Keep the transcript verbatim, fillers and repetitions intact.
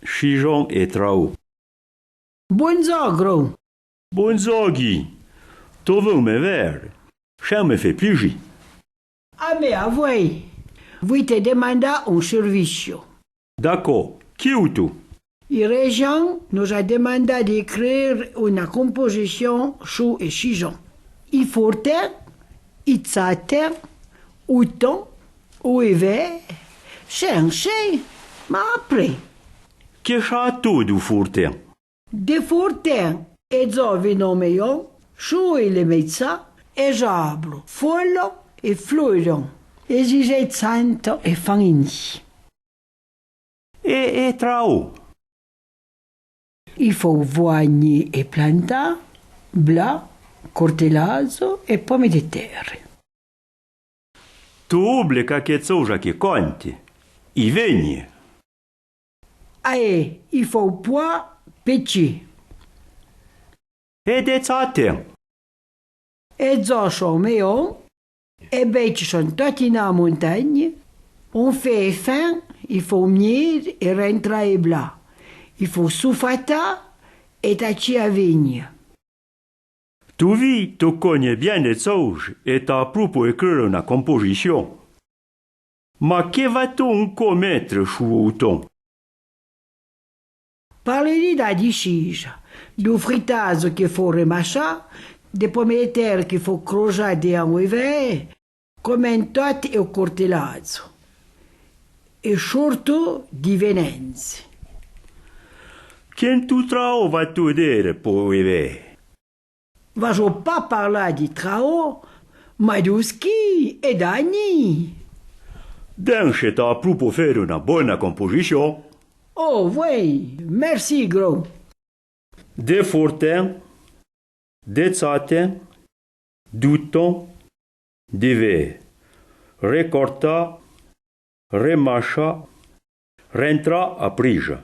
Chijon é Trao. Bondzor, Gro. Bondzor, Guy. Te vin me vère. Chin me fé pliji. A mé avoué. Vouì te demandà oun servicio. D'acor, qu'i ou-tou? I Réjan no a demandà d'écrire ona composichon su é chijon. I fortin, i tsatin, ou ton, ou ivèr, chin, chin, ma apré. Que château dou fortin? De fortin é dzor vinon mèion, chouì le mèitsà, é j'ablo, folon é floron, é zizé tsanton é fan ini. É, é Trao? I fô vouani é plantâ, blâ, cortelazo é pome de tère. Te ouble quâque tsouja que conte. I vègne. Aè, i fô pouà pètsi. É de tsatin? É dzor son mèion, é bèitsi son toti na montagne, oun fé é fin, i fô mnire é rintrâ é blâ. I fô soufatâ é tatsi a vègne. Te vouì, te cogne bien de tsouj é t'â prou po écrire ona composichon. Ma que va-tou ouncò mètre su ou ton? Parle-li da dishija, dou fritazo que fô remachâ, de pome de tère que fô crojâ dedeun ou ivèr, comèn tot é ou cortelazo. É chortou di venenze. Quin tou Trao va-tou dère po ivèr? Vajo pa parlâ di Trao, ma dou ski é d'Ani. Dinche t'â prou po fére ona bona composichon. Oh, voué, mèrsi, Gro. De fortin, de tsatin, dou ton, d'ivèr, recortâ, remachâ, rintrâ a prija.